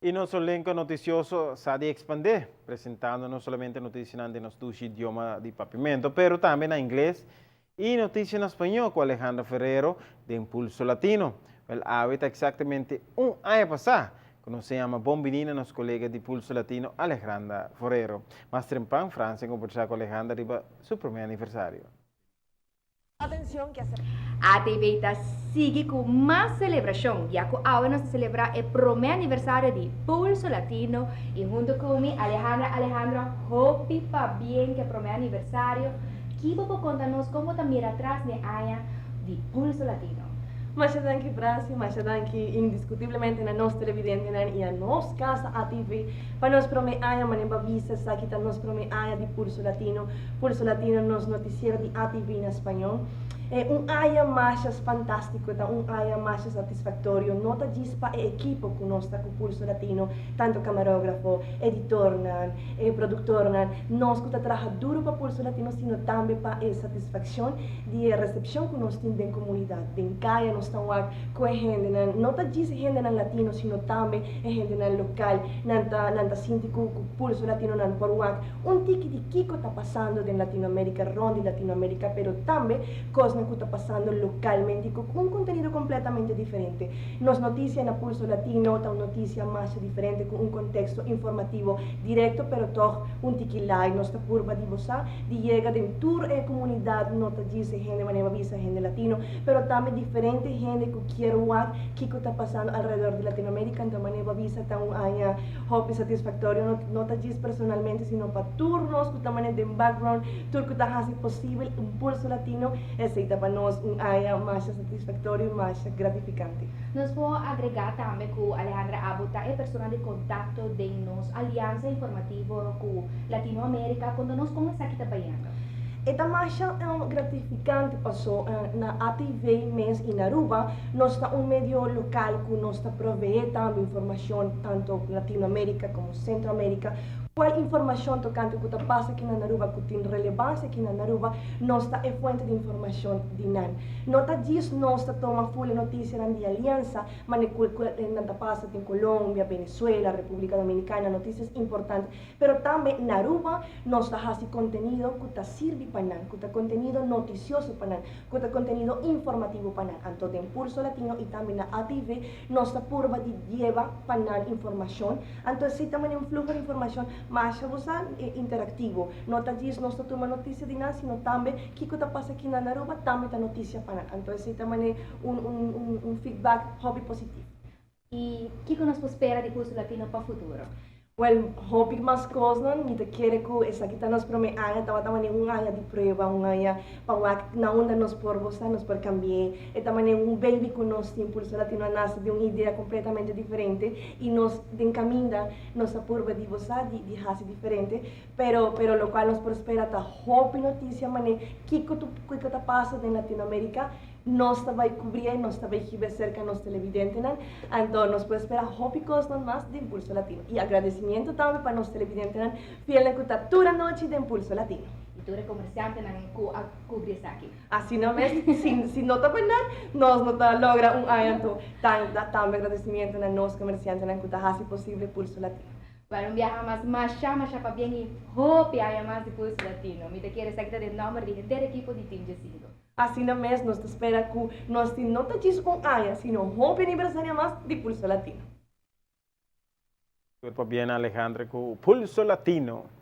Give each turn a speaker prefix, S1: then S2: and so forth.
S1: Y nos elenco noticioso sa di expande, presentando no solamente noticianan den nos dushi idioma di Papiamento, pero tambe na Ingles y noticia na Spañó cu Alejandra Ferrero den Pulso Latino. Wel, awe ta exactamente un aña pasá cu nos a yama bon bini na nos colega di Pulso Latino, Alejandra Ferrero. Mas trempan, Francia a combersa cu Alejandra riba su prome aniversario.
S2: ATV ta sigui ku mas selebrashon, ya ku awe nos ta selebrá e promé aniversario di Pulso Latino i huntu ku mi Alejandra. Alejandra, hopi pabien ku e promé aniversario. Ki bo por konta nos kon bo ta mira atras den aña di Pulso Latino?
S3: Masha danki Franci, masha danki indiskutiblemente na nos televidentenan i a nos casa ATV pa nos promé aña. Manera bo a bisa, esaki ta nos promé aña di Pulso Latino. Pulso Latino, nos noticiero di ATV na spañol. E un aña masha fantástico, ta un aña masha satisfactorio, no ta djis pa e ekipo cu nos ta cu Pulso Latino, tanto camarógrafo, editornan, e productornan, nos cu ta traha duro pa Pulso Latino, sino tambe pa e satisfaccion di e recepcion cu nos tin den comunidad. Den caya nos ta wak cu e hendenan, no ta djis e hendenan latino, sino tambe e hendenan local, nan ta nan ta sinti cu cu Pulso Latino nan por wak Un tiki di kiko ta pasando den Latinoamerica, rond di Latinoamerica, pero tambe cosnan cu ta pasando localmente cu un contenido completamente diferente. Nos noticia na Pulso Latino ta un noticia masha diferente cu un contexto informativo directo pero toch un tiki light. Nos ta purba di bo sa di yega den tur e comunidad, no ta djis e hende manera bo a bisa hende latino, pero tambe diferente hende cu kier wak kiko ta pasando alrededor di Latinoamerica. Anto manera bo a bisa ta un aña Hopi satisfactorio no no ta djis personalmente sino pa tur nos cu ta mane den background, tur cu ta haci posibel un Pulso Latino, esey ta pa nos un aña masha satisfactorio y masha gratificante.
S2: Nos por agrega tambe cu Alejandra Abo ta e persona di contacto den nos alianza informativo cu Latinoamerica, conta nos con esaki ta bayendo.
S3: E ta masha gratificante paso na ATV mes y na Aruba nos ta un medio local cu nos ta provee tambe informacion tanto Latinoamerica como Centroamerica. Cual informacion tocante cu ta pasa aki na Aruba cu tin relevancia aki na Aruba nos ta e fuente di informacion di nan. No ta djis nos ta toma full e noticianan di Alianza mane cu nan ta pasa den Colombia, Venezuela, Republica Dominicana, noticias importante. Pero tambe na Aruba nos ta hasi contenido cu ta sirbi pa nan, cu ta contenido noticioso pa nan, cu ta contenido informativo pa nan. Anto den Pulso Latino y tambe na ATV nos ta purba di lleba pa nan informacion. Anto esey ta mane un fluho di informacion masha bo sa interactivo. No ta djis nos ta tuma noticia di nan, sino tambe kico ta pasa aki na Aruba tambe ta noticia pa nan. Anto esey ta mane un un un feedback hopi positivo.
S2: I kiko nos por spera di Pulso Latino pa futuro?
S3: Well, hopi mas kosnan. Mi ta kere ku esaki ta nos promé aña, tabata manera un aña di prueba, un aña pa wak na unda nos por gosa, nos por kambi'é. E ta manera un baby ku nos tin, Pulso Latino a nase di un idea kompletamente diferente i nos den kaminda nos a purba di gosa, di di hasi diferente. Pero, pero lokual nos por spera ta hopi notisia manera kiko tu kiko ta pasa den Latinoamérika. Nos ta bai kubrié, nos ta bai hib'é serka nos televidentenan, anto nos por spera hopi kosnan mas den Pulso Latino. I agradesimiento tambe pa nos televidentenan fielnan ku ta tur anochi den Pulso Latino.
S2: I tur e komersiantenan ku a kubri esaki.
S3: Asina mes, si si no ta pa nan, nos no ta logra un aña anto tan tambe agradesimiento na nos komersiantenan ku ta hasi posible Pulso Latino.
S2: Bueno, un biaha mas, masha masha pabien i hopi aña mas di Pulso Latino. Mi ta kere esaki ta den nòmber di henter ekipo di Team Jacinto.
S3: Asina mes nos ta spera ku nos tin no ta djis un aña, sino hopi aniversario mas di Pulso Latino.
S1: Tur pabien Alejandra ku Pulso Latino.